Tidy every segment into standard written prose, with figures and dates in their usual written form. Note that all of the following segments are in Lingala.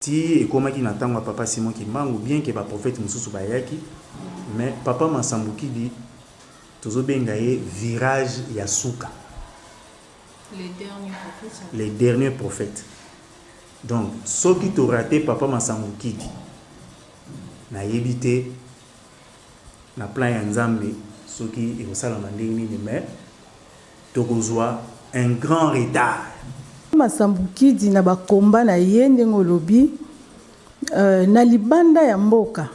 Ti ekomaki na tango ya papa Simon Kimbangu bien que ba prophètes mosusu bayaki mais papa Masambukidi tozo benga ye virage ya suka. Le dernier prophète. Le dernier prophète. Donc soki to rater papa Masambukidi nayebi te na plan ya Nzambe soki ekosalama ndenge nini mais Tokozua un grand retard. Masambukidi na ba combat na ye ndenge olobi na libanda ya mboka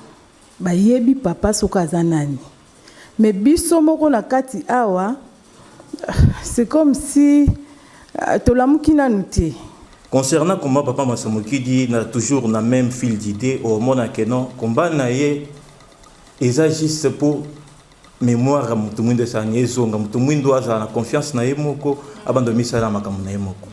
bayebi papa soki aza nani mais biso moko na kati awa c'est comme si tolamuki nanu te. Concernant combat papa Masambukidi na toujours na meme fil d'idee omona que non combat na ye eza juste pour Memoire ya moto mwindo esala nini? Ezonga. Moto mwindo azala na confiance na ye moko, abanda komisalela makambo na ye moko.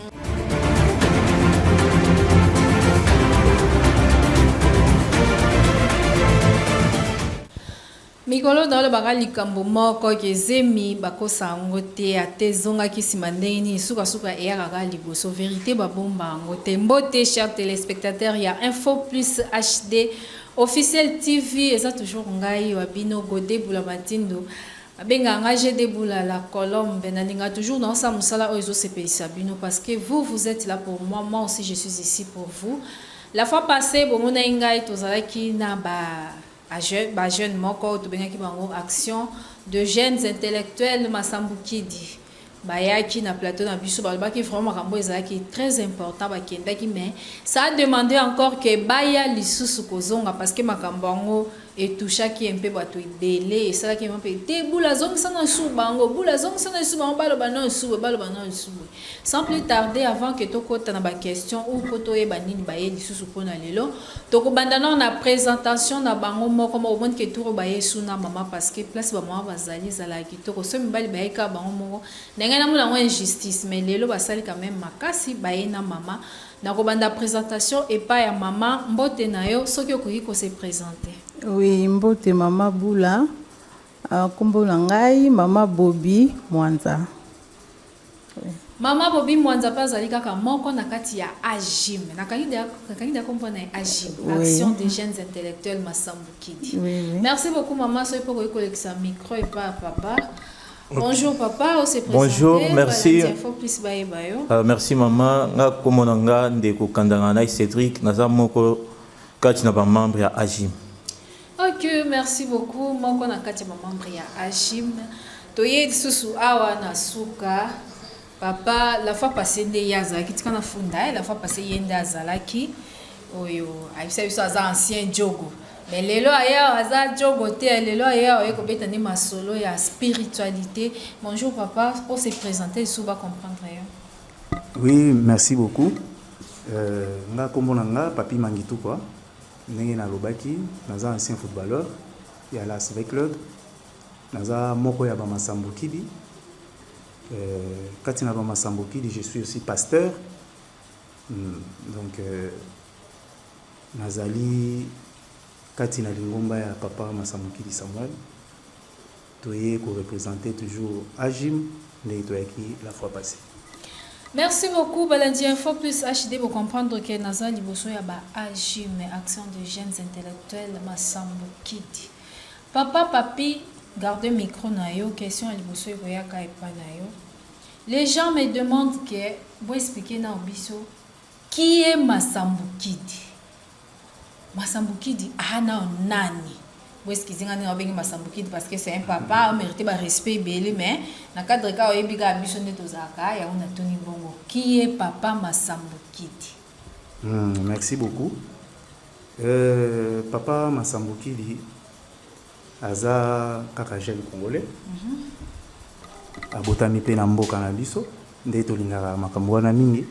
Mikolo nalobaka likambo moko ke zemi bakosa yango te ata ezongaki nsima ndenge nini sukasuka eyaka kaka liboso verite babomba yango te mbote cher telespectateur ya info plus hd Officiel TV eza toujours ngai wa bino Gode Bula Matindo babengaka ngai GD Bula la colombe nalingaka toujours naosala mosala oyo ezosepelisa bino parce que vous vous êtes là pour moi moi aussi je suis ici pour vous la fois passée bomonaki ngai tozalaki na ba ba jeune moko oyo tobengaki bango action de jeunes intellectuels Masambukidi Bayaki na plateau na biso balobaki vraiment makambo ezalaki très important bakendaki mais ça a demandé encore que baya lisusu kozonga parce que makambo yango etouchaki un peu bato ebele esalaki mpe te bula azongisa na lisusu bango bula azongisa na lisusu bango baloba na lisusu boye baloba na lisusu boye sans plus tarder avant que tokota na ba question ou mpo toyeba nini baye lisusu mpo na lelo tokobanda nao na présentation na bango moko moko omoni ke turo baye su na mama parce que place ba mama bazali ezalaki Kitoko soki mibali baye kaka bango moko na ngai namona yango injustice mais lelo basali quand meme makasi baye na mama nakobanda presentation epa ya mama mbote na yo soki okoki ko se presenter. Oui mbote mama bula kombo na ngai mama bobi mwanza. Mama Bobi Mwanza pe azali kaka moko na kati ya AJIM. Nakangi deja nakangi deja kombo na ye AJIM, Oui. Action des jeunes intellectuels Masambukidi. Oui, oui. Merci beaucoup mama soki pe okoki kolekisa micro epa ya papa. Bonjour papa, o se Bonjour, presenter, merci. balandi info plus bayeba yo. Merci mama, nga kombo na nga ndeko Kandanga Nai Cedric, naza moko kati na ba membre ya AJIM. Ok merci beaucoup moko na kati ya ba membre ya AJIM toye lisusu awa na suka papa la fois passée nde ye azalaki tika na funda ye la fois passée ye nde azalaki oyo ayebisa biso aza ancien jogo mais lelo aye awa aza jogo te lelo aye awa aye kobeta nde masolo ya spiritualité bonjour papa o se présenter lisusu ba comprendre yo. Oui merci beaucoup euh, nga kombo na nga Papy Mangitukwa Ndenge nalobaki, naza ancien footballeur ya l'ASV Club, naza moko ya ba Masambukidi. Kati na ba Masambukidi, je suis aussi pasteur. Donc nazali kati na lingomba ya papa Masambukidi Samuel. Toye ko representer toujours AJIM ndenge toyaki la fois passee. Merci beaucoup balandi ya info plus HD bo comprendre que naza liboso ya ba AJIM action de jeunes intellectuels Masambo Kidi. Papa Papy garde micro na yo question ya liboso ekoyaka epa na yo. Les gens me demandent que bo expliquer nao biso qui est Masambo Kidi? Masambukidi aah nao nani? Bo excuse nga ndenge nabengi Masambukidi parce que c'est un papa o merite ba respect ebele mais na cadre kaka oyebi kaka biso nde tozalaka yango natuni bongo qui est papa Masambukidi? Merci beaucoup papa Masambukidi aza kaka jeune congolais abotami pe na mboka na biso nde tolingaka makambo wana mingi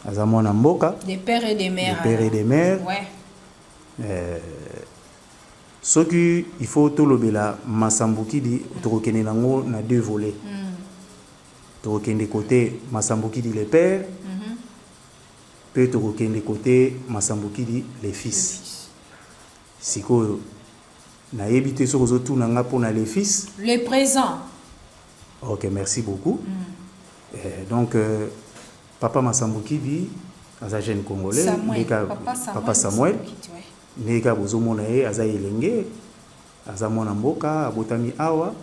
aza mwana mboka de père et de mère de père et de mère ouais. Soki il faut tolobela Masambukidi tokokende nango na deux volets tokokende cote Masambukidi le père pe tokokende cote Masambukidi le fils Sikoyo nayebi te soki ozo tuna nga pona le fils. Le present. Ok merci beaucoup. Donc papa Masambukidi. Aza jeune congolais. Samuel, ndeka papa Samuel, papa Samuel. Masambukidi, ouais. Ndenge kaka bozomona ye, aza elenge, aza mwana mboka, abotami awa,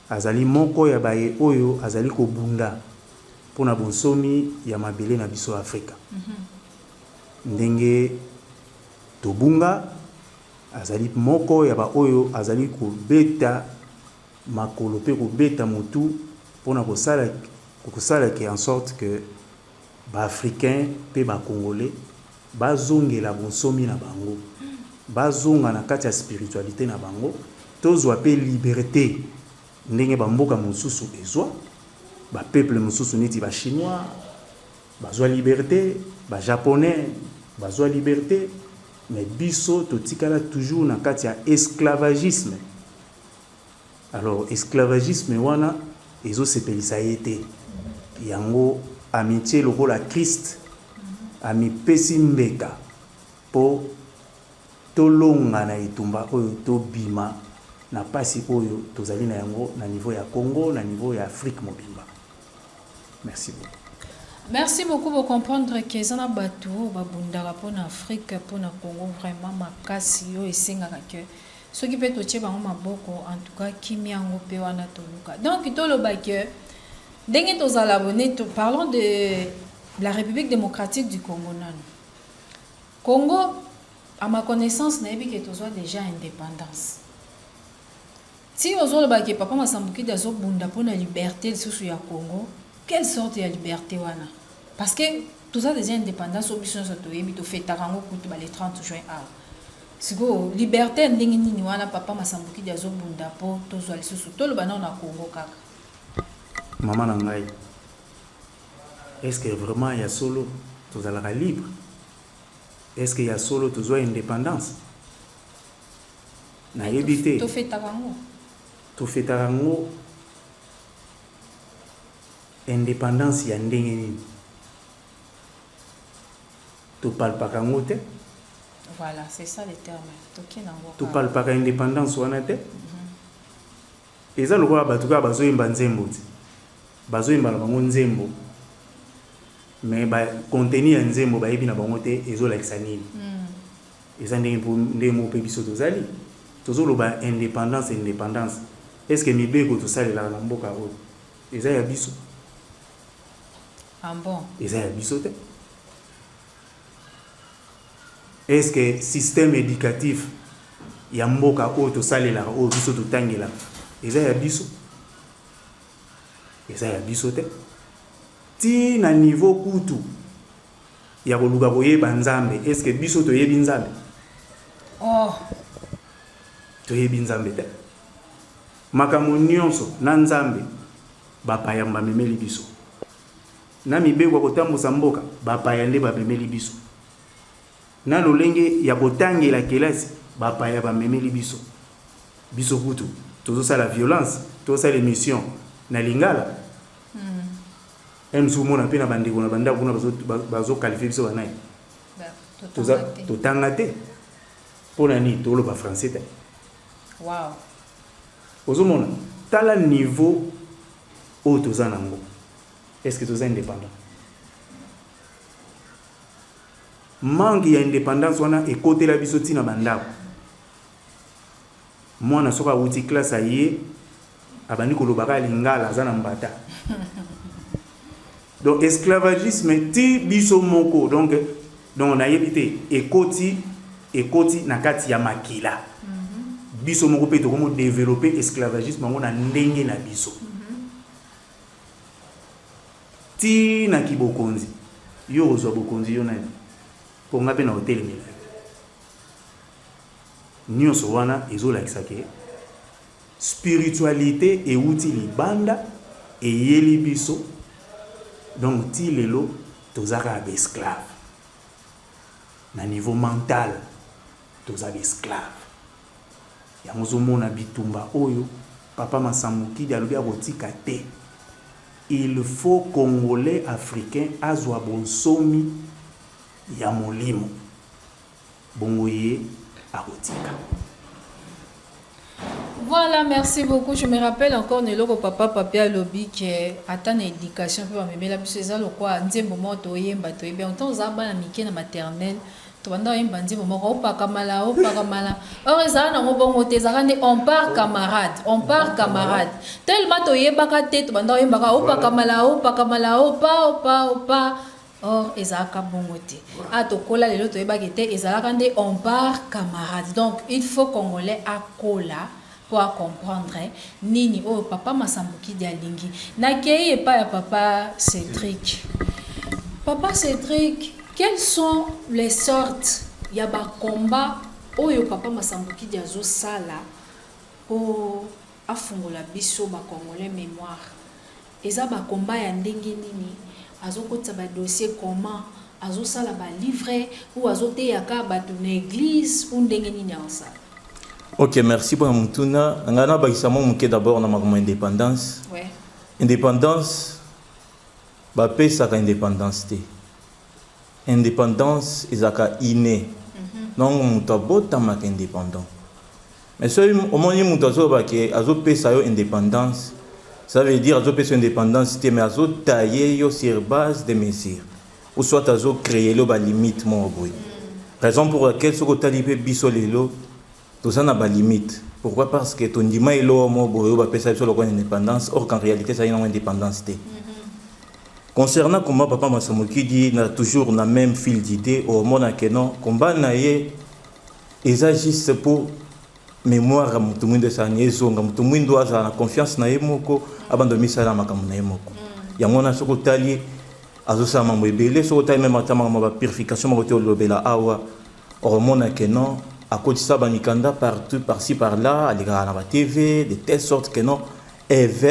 azali moko ya baye oyo azali kobunda mpona bonsomi ya mabele na biso Afrika. Ndenge tobunga, azali moko ya baoyo azali kobeta makolo mpe kobeta motu mpona kosala kosala ke en sorte que baafricain mpe bacongolais bazongela bonsomi na bango, bazonga na kati ya spiritualité na bango, tozwa mpe liberté ndenge bamboka mosusu ezwa, bapeuple mosusu neti bachinois bazwa liberté, bajaponais bazwa liberté, mais biso totikala toujours na kati ya esclavagisme. Alors esclavagisme wana ezosepelisa ye te. Yango amitié lokola Christ amipesi mbeka mpo tolonga na etumba oyo, tobima na pasi oyo tozali na yango na niveau ya Congo, na niveau ya Afrique mobimba. Merci beaucoup. Merci beaucoup pour comprendre que eza na bato oyo babundaka mpona Afrique, mpona Congo, vraiment makasi oyo esengaka ke soki mpe totie bango maboko, en tout cas kimia yango mpe wana toluka. Donc toloba ke ndenge tozala bone, parlons de la République démocratique du Congo nano. Congo, à ma connaissance, nayebi ke tozwa déjà indépendance. Ti ozoloba ke papa Masambukidi azobunda mpona liberté lisusu ya Congo, quelle sorte ya liberté wana? Parce que toza déjà indépendance oyo biso nyonso toyebi, tofetaka yango kutu ba le 30 juin awa. Sikoyo liberté ya ndenge nini wana papa Masambukidi azobunda mpo tozwa lisusu? Toloba nao na Congo kaka. Mama na ngai, est ce que vraiment ya solo tozalaka libre? Est ce que ya solo tozwa indépendance? Nayebi te. Tofetaka yango. Tofetaka yango. Indépendance ya ndenge nini? Topalpaka yango te. Voilà, c'est ça le terme, toke nango kaka. Topalpaka indépendance wana te. Eza lokola bato kaka bazoyemba nzembo te, bazoyemba na bango nzembo, mais bacontenu ya nzembo bayebi na bango te ezolakisa nini. Eza ndenge ndenge moko mpe biso tozali tozoloba indépendance, indépendance. Est ce que mibeko tosalelaka na mboka oyo eza ya biso? Ah bon? Eza ya biso te. Est ce que système éducatif ya mboka oyo tosalelaka, oyo biso totangelaka, eza ya biso? Eza ya biso te. Ti na niveau kutu ya koluka koyeba Nzambe, est ce que biso toyebi Nzambe? Oh. Toyebi Nzambe te. Makambo nyonso na Nzambe, bapaya bamemeli biso. Na mibeko ya kotambusa mboka, bapaya nde bamemeli biso. Na lolenge ya kotangela kelasi, bapaya bamemeli biso. Biso kutu tozosala violence, tozosala émission na lingala. Mosusu omona mpe na bandeko na bandako kuna bazoqualifier biso banani? Totanga te. Mpo na nini toloba français te? Ozomona, tala niveau oyo toza nango. Est ce que toza indépendant? Manque ya indépendance wana ekotela biso ntina bandako. Mwana soki awuti classe, aye, abandi koloba kaka lingala, aza na mbata. Donc esclavagisme ti biso moko. Donc nayebi te, ekoti na kati ya makila. Biso moko mpe tokomo développer esclavagisme yango na ndenge na biso. Ti na kibokonzi, yo kozwa bokonzi, yo nani? Mpo nga mpe na otelemela yo. Nyonso wana ezolakisa ke spiritualité euti libanda, eyeli biso. Donc ti lelo toza kaka baesclave na niveau mental, toza baesclave. Yango ozomona bitumba oyo papa Masambukidi alobi akotika te. Il faut congolais africain azwa bonsomi ya molimo, bongo ye akotika. Voilà, merci beaucoup. Je me rappelle encore neloko papa papi alobi ke ata na éducation mpe bamemela biso eza lokwa nzembo moko toyemba, toyebi yango ntango ozala bana mike na maternelle, tobanda oyemba nzembo moko opakamala opakamala. Or ezala nango bongo te, ezalaka nde "On part camarade, on part camarade". Tellement toyebaka te, tobanda oyembaka opakamala opakamala opa opa opa. Or ezalaka bongo te. A tokola lelo, toyebaki te ezalaka nde "On part camarade". Donc il faut Congolais akola mpo acomprendre nini oyo papa Masambukidi alingi. Nakei epai ya papa Cédric. Papa Cédric, quelles sont les sortes ya bacombat oyo papa Masambukidi azosala mpo afungola biso bacongolais mémoire? Eza bacombat ya ndenge nini? Azokotisa badossier comment? Azosala balivre ou azoteyaka bato na église ou ndenge nini azosala? Ok, merci mpona motuna na ngai. Nabakisa mwa moke d'abord na makambo ya indépendance. Indépendance, bapesaka indépendance te. Indépendance ezalaka inné. Donc moto abotamaka indépendant. Mais soki omoni moto azolobake azopesa yo indépendance, ça veut dire azopesa yo indépendance te, mais azotaye yo sur base de mesures ou soit azocréer yo balimite moko boye. Raison pour laquelle soki otali mpe biso lelo, toza na balimite. Pourquoi? Parce que tondima eloko moko boye oyo bapesa biso lokola indépendance, or qu'en réalité ezali nango indépendance te. Concernant comment papa Masambukidi na toujours na même fil d'idée, omona ke non, combat na ye eza juste pour mémoire ya moto mwindo esala ezonga, moto mwindo azala na confiance na ye moko, abanda misala makambo na ye moko. Yango wana soki otali, azosala mambo ebele. Soki otali même ata makambo ya bapurification moko te olobela awa, okomona ke non, akotisa bamikanda partout, par-ci par-là, alekaka na batv de telle sorte que non,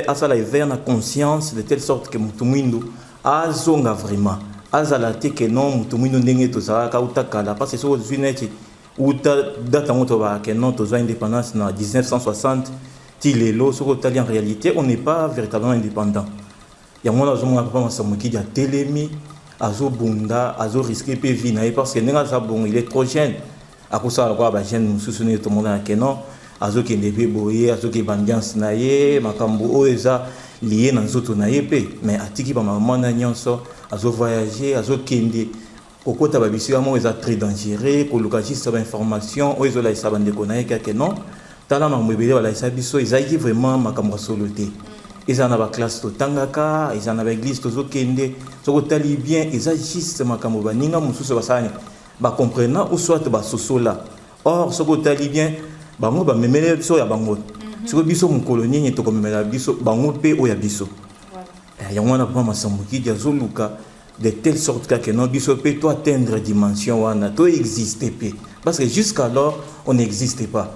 asala éveil na conscience de telle sorte que moto mwindu azonga vraiment, azala te ke non, moto mwindu ndenge tozalaka uta kala. Parce que soki ozwi neti uta date yango tobaka ke non, tozwa indépendance na 1960 ti lelo, soki otali, en réalité on n'est pas véritablement indépendant. Yango wana azomona papa Masambukidi atelemi, azobunda, azorisque mpe vie na ye, parce que ndenge aza bongo, il est trop jeune. Akosala lokola bajeune mosusu ndenge tomonana ke non, azokende mpe boye, azokeba ambiance na ye, makambo oyo eza lié na nzoto na ye mpe. Mais atiki bamama wana nyonso, azovoyage, azokende kokota babisika moko eza très dangereux, koluka juste bainformation oyo ezolakisa bandeko na ye kake non, tala makambo ebele balakisa biso ezalaki vraiment makambo ya solo te. Eza na baclasse totangaka, eza na baeglise tozokende, soki otali bien, eza juste makambo baninga mosusu basalani bacomprena ou soit basosola. Or soki otali bien, bango bamemeli biso ya bango. Soki biso mokolo nini tokomemela biso bango mpe oyo ya biso? Yango wana papa Masambukidi azoluka de telle sorte kake non, biso mpe to atteindre dimension wana, to existe mpe, parce que jusqu'alors on n'existe pas.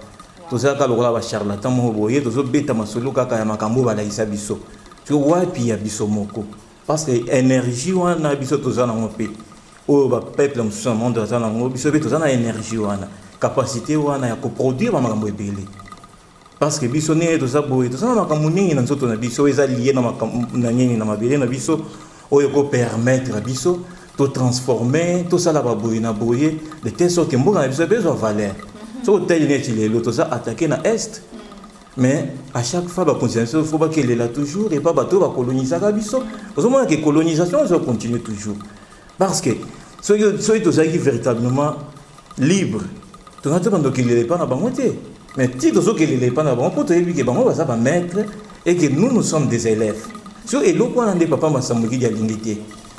Tozalaka lokola bacharlatan moko boye, tozobeta masolo kaka ya makambo oyo balakisa biso. Soki wapi ya biso moko? Parce que énergie wana biso toza nango mpe, oyo bapeuple mosusu na monde aza nango, biso mpe toza na énergie wana, capacité wana ya koproduire bamakambo ebele. Parce que biso ndenge toza boye, toza na makambo mingi na nzoto na biso oyo eza lié na na nini, na mabele na biso, oyo ekopermettre biso totransforme, tosala baboye na boye de telle sorte que mboka na biso mpe ezwa valeur. Soki otali neti lelo toza attaqué na Est, mais à chaque fois bakonzi na biso faut bakelela toujours epa bato oyo bakolonisaka biso. Ozomona ke colonisation ezocontinue toujours, parce que soki tozalaki véritablement libre, toza te bando okelela epa na bango te. Mais ti tozokelela epa na bango mpo toyebi ke bango baza bamaître et que nous, nous sommes des élèves. So eloko wana nde papa Masambukidi alingi te.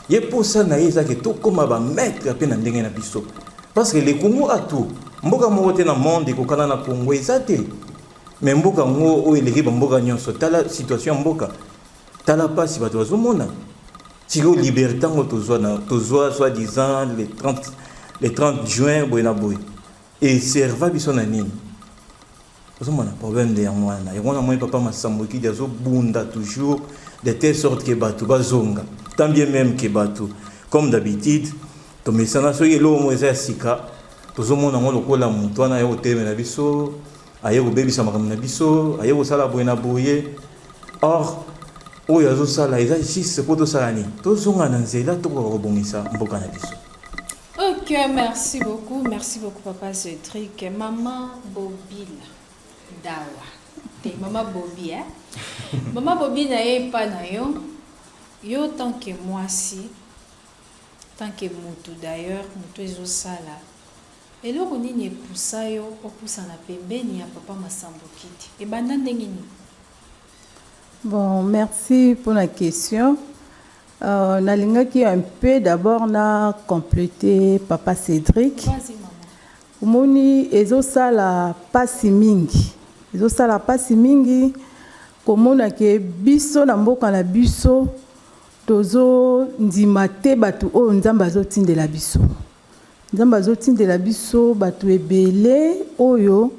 Ye posa na ye eza ke tokóma bamaître mpe na ndenge na biso, parce que le Congo a tout. Mboka moko te na monde ekokana na Congo, eza te. Mais mboka yango oyo eleki bamboka nyonso, tala situation ya mboka, tala mpasi bato bazomona. Sikoyo liberté yango tozwa, tozwa soi-disant le 30, le 30 juin boye na boye, eserva biso na nini? Ozomona problème nde yango wana. Yango wana moi papa Masambukidi azobunda toujours de telle sorte ke bato bazonga, tant bien même ke bato, comme d'habitude, tomesana soki eloko moko eza ya sika, tozomona yango lokola moto wana aye kotelemela biso, aye kobebisa makambo na biso, aye kosala boye na boye. Or oyo azosala eza juste mpo tosala nini? Tozonga na nzela, tokoka kobongisa mboka na biso. Ok, merci beaucoup. Merci beaucoup, Papa Cédric. Maman Bobila Dawa. Te, mama Bobi, eh? Mama Bobi na ye epa na yo, yo tant que mwasi, tant que mutu d'ailleurs, mutu ezosala, eloko nini epusa yo opusana pembeni ya papa Masambukidi? Ebanda ndenge nini? Bon, merci pour la question. Nalingaki un peu d'abord na compléter papa Cédric. Vas-y, maman. Omoni, ezosala pasi mingi, ezosala pasi mingi komona ke biso na mboka na biso tozondima te bato oyo Nzambe azotindela biso. Nzambe azotindela biso bato ebele oyo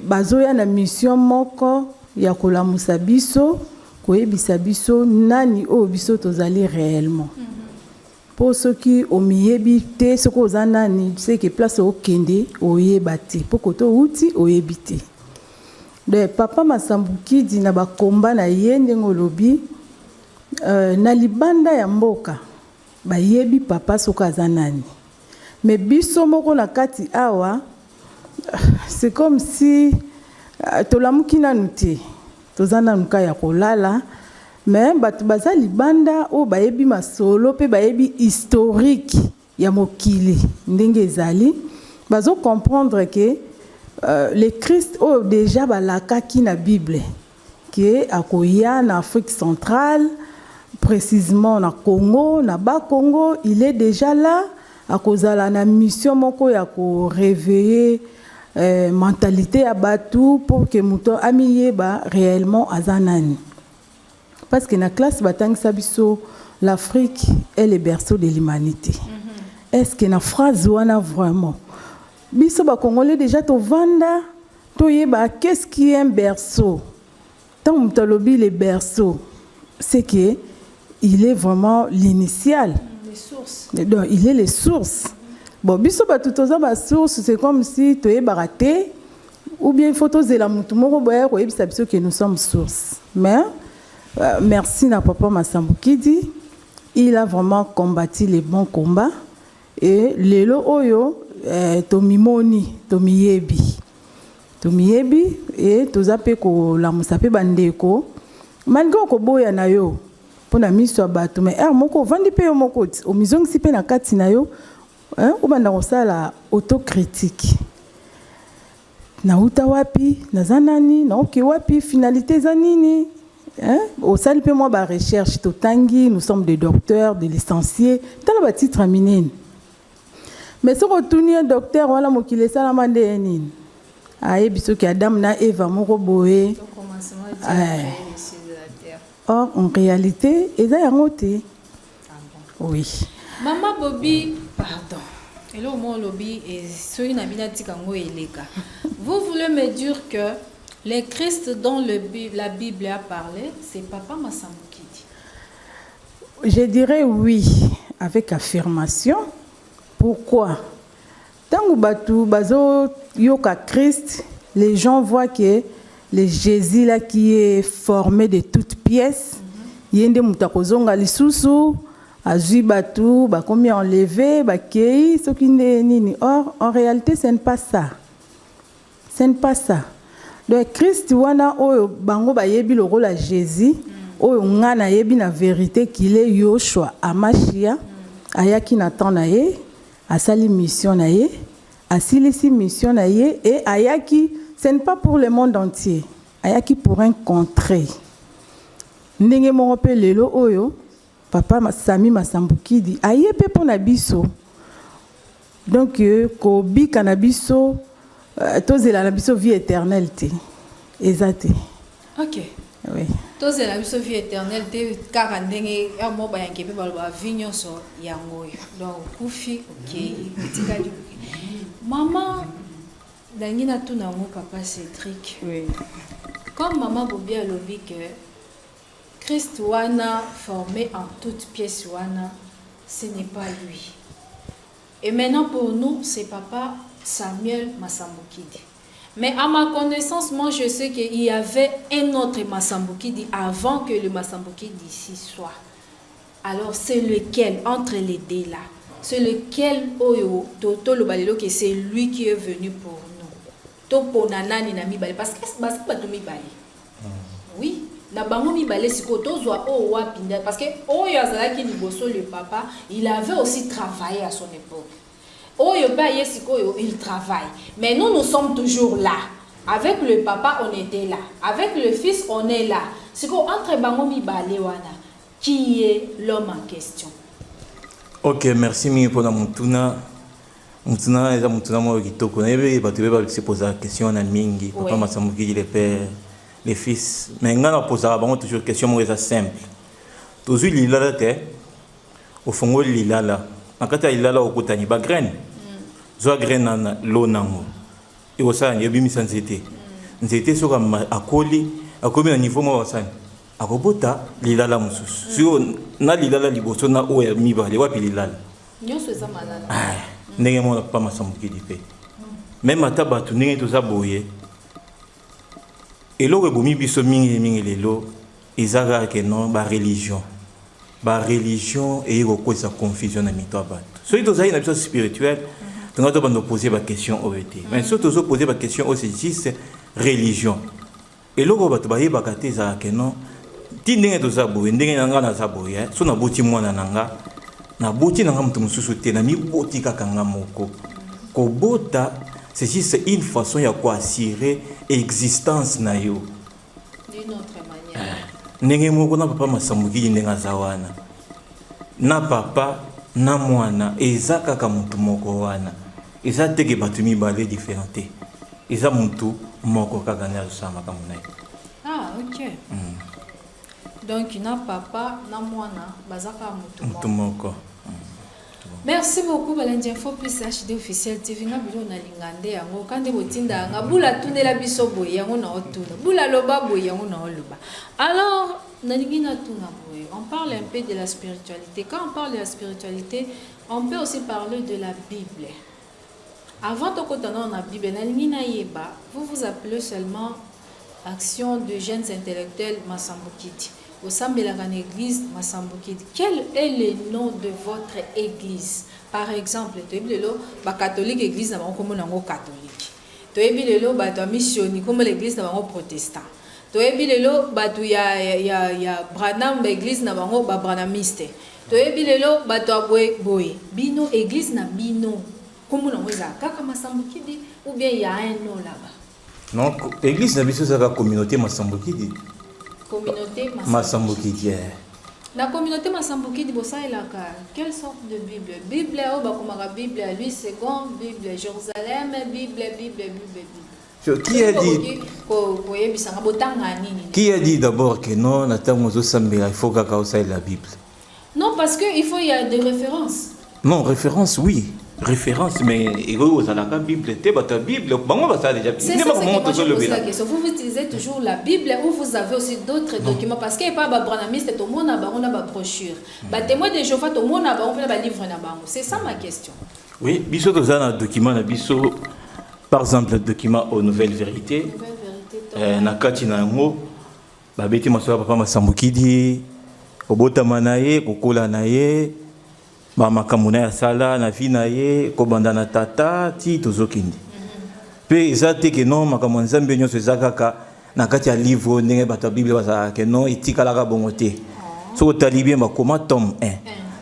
bazoya na mission moko ya kolamusa biso, koyebisa biso nani oyo biso tozali réellement. Mpo soki omiyebi te soki oza nani, seke place okende oyeba te, mpo kote outi oyebi te. Donc papa Masambukidi na bakomba na ye, ndenge olobi, na libanda ya mboka bayebi papa soki aza nani, mais biso moko na kati awa, c'est comme si tolamuki nanu te, toza nanu ka ya kolala. Mais bato baza libanda oyo bayebi masolo mpe bayebi historique ya mokili ndenge ezali, bazocomprendre ke le Christ oyo déjà balakaki na Bible ke akoya na Afrique centrale, précisément na Congo, na Bakongo, il est déjà là. Akozala na mission moko ya koréveiller mentalité ya bato pour que moto amiyeba réellement aza nani. Parce que na classe batangisa biso: "L'Afrique est le berceau de l'humanité." Est-ce que na phrase wana vraiment biso Bacongolais déjà tovanda toyeba qu'est-ce qui est un berceau? Ntango moto alobi le berceau, c'est que il est vraiment l'initial. Les sources. Donc il est les sources. Bon, biso bato toza basource, c'est comme si toyebaka te, ou bien il faut tozela motu moko boya koyebisa biso que nous sommes source. Mais merci na papa Masambukidi, il a vraiment combattu les bons combats et lelo oyo tomimoni, tomiyebi, tomiyebi e toza mpe kolamusa mpe bandeko. Malgré okoboya na yo mpo na miso ya bato, mais heure moko ovandi mpe yo moko omizongisi mpe na kati na yo, obanda kosala autocritique: nauta wapi, naza nani, naoke wapi, finalité eza nini, hein? Osali mpe mwa barecherche, totangi, nous sommes des docteurs, des licenciés, tala batitre ya minene. Mais soki otuni ye docteur wana mokili esalama nde ye nini, ayebi soki Adam na Eva moko boye. Au commencement, Dieu a Ouais. créé les cieux et la terre. Or en réalité eza yango te. Ah bon. Oui. Mama Bobi, pardon. Hello, moi, Lobi, et soki na bino tika yango eleka. Vous voulez me dire que le Christ dont la Bible a parlé, c'est Papa Masambukidi? Je dirais oui, avec affirmation. Pourquoi? Ntango bato bazoyoka Christ, les gens voient que le Jésus là qui est formé de toutes pièces, ye nde moto akozonga lisusu, azwi bato bakomi enlevé, bakei soki nde nini. Or en réalité, ce n'est pas ça, ce n'est pas ça. Donc Christ wana oyo bango bayebi lokola Jésus, oyo nga nayebi na vérité qu'il est Yoshua Amashia. Ayaki na temps na ye, asali mission na ye, asilisi mission na ye et ayaki, ce n'est pas pour le monde entier, ayaki pour un contrée. Ndenge moko mpe lelo oyo papa Sami Masambukidi aye mpe mpo na biso. Donc kobika na biso, tozela na biso vie éternelle te, eza te. Ok. Oui. Tozela biso vie éternelle te, kaka ndenge ya mo bayanke mpe baloba vie nyonso yango oyo. Donc okufi, okei, otikali. Mama, nangi natuna yango papa Cédric. Oui. Comme mama Bobi alobi que Christ wana formé en toutes pièces wana, ce n'est pas lui, et maintenant pour nous c'est papa Samuel Masambukidi. Mais à ma connaissance, moi je sais qu'il y avait un autre Masambukidi avant que le Masambukidi ici soit. Alors c'est lequel entre les deux là? C'est lequel oyo toloba lelo que c'est lui qui est venu pour nous? Topona nani na mibale? Parce que baza bato mibale. Oui, na bango mibale sikoyo tozwa oyo wapi nde? Parce que oyo azalaki liboso, le papa, il avait aussi travaillé à son époque. Oyo mpe aye sikoyo, il travaille. Mais nous, nous sommes toujours là. Avec le papa, on était là. Avec le fils, on est là. Sikoyo, entre bango mibale wana, qui est l'homme en question? Ok, merci mingi mpona motuna. Motuna eza motuna moko kitoko. Nayebi bato mpe basepozaka question wana mingi, papa Masambukidi le père, le fils. Mais ngai napozaka bango toujours question moko, eza simple. Tozwi lilala te, ofongoli lilala, na kati ya lilala okutani bagraine. Zwa graine na lo nango, ekosala nini? Ebimisa nzete. Nzete soki akoli, akomi na niveau moko, asani akobota lilala mosusu. Sikoyo na lilala liboso na oyo ya mibale, wapi lilala? Nyonso eza malala. Ah, ndenge moko na papa Masambukidi mpe, même ata bato ndenge toza boye, eloko ebomi biso mingi mingi lelo eza kaka ke non, bareligion. Bareligion eye kokozisa confusion na mito ya bato. Soki tozali na biso spirituel, tonga tobanda opose baquestion oyo te. Mais soki tozopose baquestion oyo, c'est juste religion. Eloko oyo bato bayebaka te ezalaka ke non, ti ndenge toza boye, ndenge na nga naza boye, so naboti mwana na nga, naboti na nga moto mosusu te, namiboti kaka nga moko. Kobota, c'est juste une façon ya koassurer existence na yo. D'une autre manière. Ndenge moko na papa Masambukidi, ndenge aza wana na papa na mwana, eza kaka motu moko wana. Eza teke bato mibale différent te, eza motu moko kaka nde azosala makambo na ye. Ah, ok. Donc na papa na mwana baza kaka motu motu moko. Moko. Merci beaucoup, balandi Info Plus HD Officiel TV. Nga bilo nalinga nde yango ka nde botinda yanga bula tunela biso boye, yango na otuna bula loba boye, yango na oloba. Alors nalingi natuna boye: on parle un peu de la spiritualité. Quand on parle de la spiritualité, on peut aussi parler de la Bible. Avant tokota nano na Bible, nalingi nayeba, vous vous appelez seulement Action de Jeunes Intellectuels Masambukidi, osambelaka na église Masambukidi. Quel est le nom de votre église? Par exemple, toyebi lelo bacatholique, église na bango komona yango catholique. Toyebi lelo bato ya missioni, komona église na bango protestant. Toyebi lelo bato ya Branham, baéglise na bango babranhamiste. Toyebi lelo bato ya boye boye. Bino, église na bino komona yango ezala kaka Masambukidi ou bien ya un nom là-bas? Non, église na biso ezalaka Communauté Masambukidi. Communauté Masambukidi, eh. Na Communauté Masambukidi, bosalelaka quelle sorte de Bible? Bible oyo bakomaka, Bible ya Louis Segond, Bible Jérusalem, Bible, Bible, Bible, Bible? So, qui a dit Koyebisanga botanga nini? Qui a dit d'abord que non, na ntango ozosambela, il faut kaka osalela Bible? Non, parce que il faut, il y a des références. Non, référence, oui, référence, mais ekoki kozalaka Bible te. Bato ya Bible, bango basala déjà. C'est ça, c'est que moi je pose la question. Vous, vous utilisez toujours la Bible ou vous avez aussi d'autres documents? Parce que pas ba branhamiste, tout le monde a ba brochure. Ba Témoin de Jéhovah, tout le monde a ba livre na bango. C'est ça ma question. Oui, biso toza na document na biso, par exemple document aux Nouvelles Vérités. Nouvelle Vérité. Na kati na yango babeti masolo ya papa Masambukidi, kobotama na ye, kokola na ye, bamakambo na ye asala na vie na ye, kobanda na tata ti tozokende. Mpe eza te ke non, makambo ya Nzambe nyonso eza kaka na kati ya livre ndenge bato ya Bible bazalaka ke non, etikalaka bongo te. Soki otali bien, bakoma tome 1,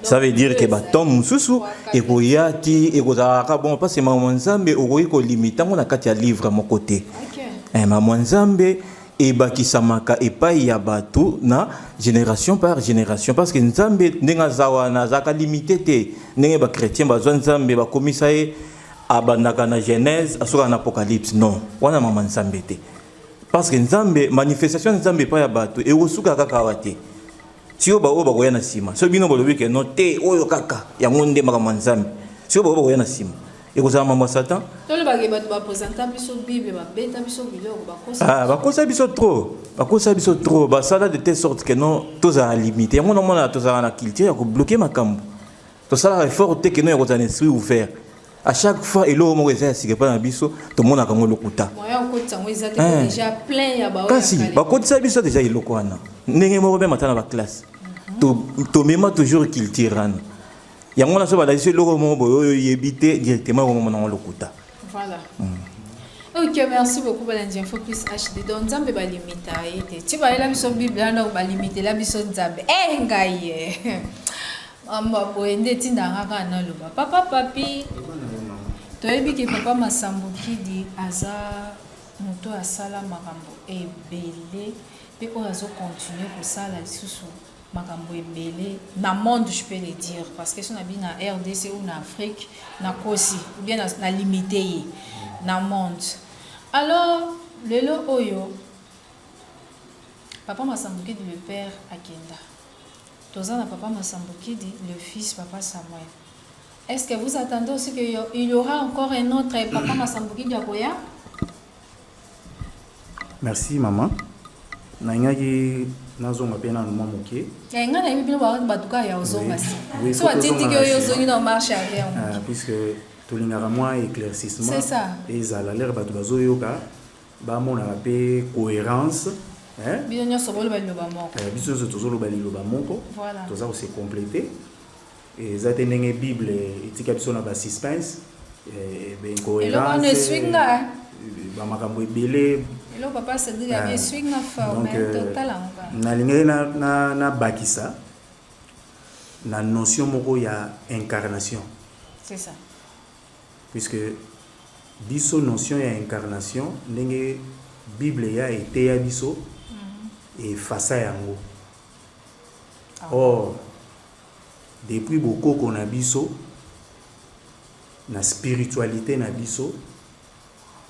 ça veut dire ke batome mosusu ekoya ti ekozalaka bongo, parce que makambo ya Nzambe okoki kolimita yango na kati ya livre moko te. Makambo ya Nzambe ebakisamaka epai ya bato na génération par génération, parce que Nzambe ndenge aza wana, azalaka limité te. Ndenge bachrétien bazwa Nzambe, bakomisa ye abandaka na Genèse, asukaka na Apocalypse, non, wana mama Nzambe te. Parce que Nzambe, manifestation ya Nzambe epai ya bato ekosuka kaka awa te. Sikoyo baoyo bakoya na nsima, soki bino bolobi ke non te, oyo kaka yango nde makambo ya Nzambe, sikoyo baoyo bakoya na nsima ekozala mambo ya Satan. Tolobaki bato bapresenta biso Bible, babeta biso biloko, bakosa. Ah, bakosa biso trop, bakosa biso trop, basala de telle sorte que non, tozala limité. Yango namona tozala na culture ya kobloquer makambo. Tosalaka effort te ke non, ya kozala na esprit ouvert. À chaque fois eloko moko eza ya sika epai na biso, tomonaka yango lokuta. Moyen okotisa yango eza te, po déjà plein ya baoyo ya kasi kale. Bakotisa biso déjà eloko wana ndenge moko mpe ata na baclasse. Tomema toujours culture wana. Yango wana so balakisi eloko moko boye oyo oyebi te, directement okomona yango lokuta. Voilà. Ok, merci beaucoup balandi Info Plus HD. Donc Nzambe balimita ye te. Ti bayela biso Bible wana balimitela biso Nzambe. Eh ngai ye. Mamba boye nde etindaka kaka naloba. Papa Papi, toyebi ke papa Masambukidi aza moto oyo asala makambo ebele mpe oyo azo continuer kosala lisusu makambo ebele na monde, je peux le dire, parce que so na bi na RDC ou na Afrique nakosi ou bien na limité ye na monde. Alors lelo oyo papa Masambukidi le père akenda, toza na papa Masambukidi le fils, papa Samuel. Est-ce que vous attendez aussi qu'il y aura encore un autre papa Masambukidi akoya? Merci mama. Nalingaki nazonga mpe nanu mwa moke. Ngai nayebi bino bato kaka ya ozonga si so batindiki oyo ozongi na marche arrière. Ah, puisque tolingaka mwa éclaircissement ezala lere bato bazoyoka, bamonaka mpe cohérence. Bino nyonso boloba liloba moko. Biso nyonso tozoloba liloba moko, toza kose compléter. Eza te ndenge Bible etika biso na basuspense, incohérence, bamakambo ebele. Nalingaki nabakisa na notion moko ya incarnation. C'est ça. Puisque biso notion ya incarnation, ndenge Bible ya eteya biso, efasa yango. Or depuis bokoko na biso, na spiritualité na biso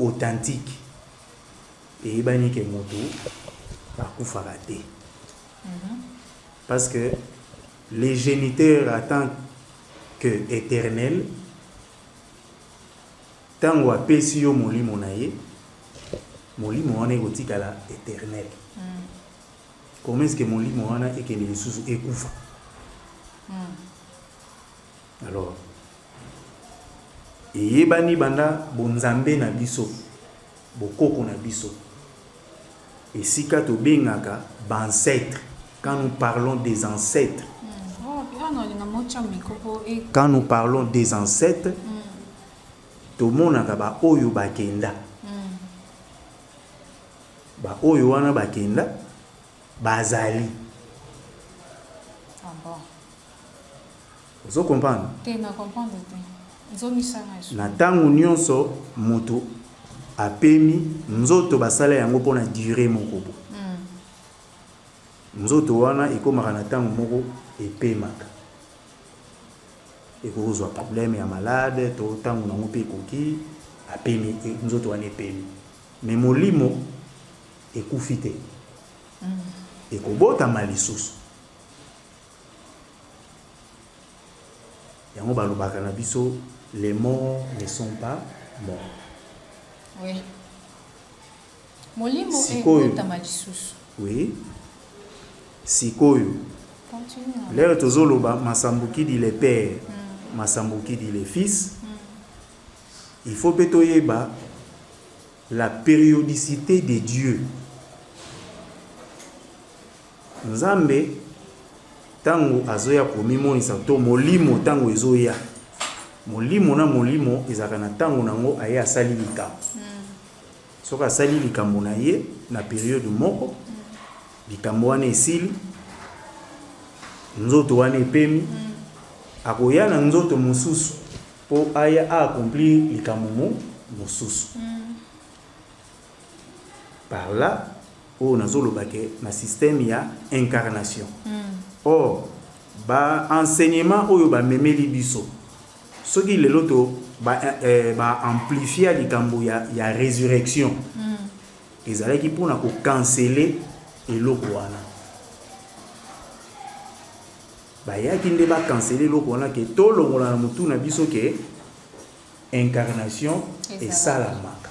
authentique, eyebani ke moto akufaka te, parce que le géniteur en tant que éternel, ntango apesi yo molimo na ye, molimo wana ekotikala éternel. Comment est-ce que molimo wana ekende lisusu ekufa? Alors eyebani banda bonzambe na biso, bokoko na biso, esika tobengaka baancêtre. Quand nous parlons des ancêtres, quand nous parlons des ancêtres, tomonaka baoyo bakenda, baoyo wana bakenda bazali. Ah bon. Ozo comprendre? Te, na comprendre te. Nzomisanga. Na ntango nyonso moto apemi nzoto, basala yango mpona durée moko bo. Nzoto wana ekomaka na ntango moko epemaka, ekoki kozwa problème ya malade to ntango nango mpe ekoki, apemi, nzoto wana epemi, mais molimo ekufi te, ekobotama lisusu. Yango balobaka na biso: les morts ne sont pas morts. Oui. Molimo ekotama lisusu. Oui, sikoyo lelo tozoloba Masambukidi le père, Masambukidi le fils. Il faut mpe toyeba la périodicité de Dieu. Nzambe ntango azoya komimonisa, to molimo ntango ezoya, molimo na molimo ezalaka na ntango nango. Aye asali likambo, soki asali likambo na ye na période moko, likambo wana esili, nzoto wana epemi, akoya na nzoto mosusu mpo aya aaccomplir likambo mo mosusu. Par là oyo nazoloba ke na système ya incarnation. Or baenseignement oyo bamemeli biso, soki lelo to baamplifia likambo ya résurrection, ezalaki mpona kocanceler eloko wana. Bayaki nde bacanceler eloko wana ke tolongola na motu na biso ke incarnation esalamaka,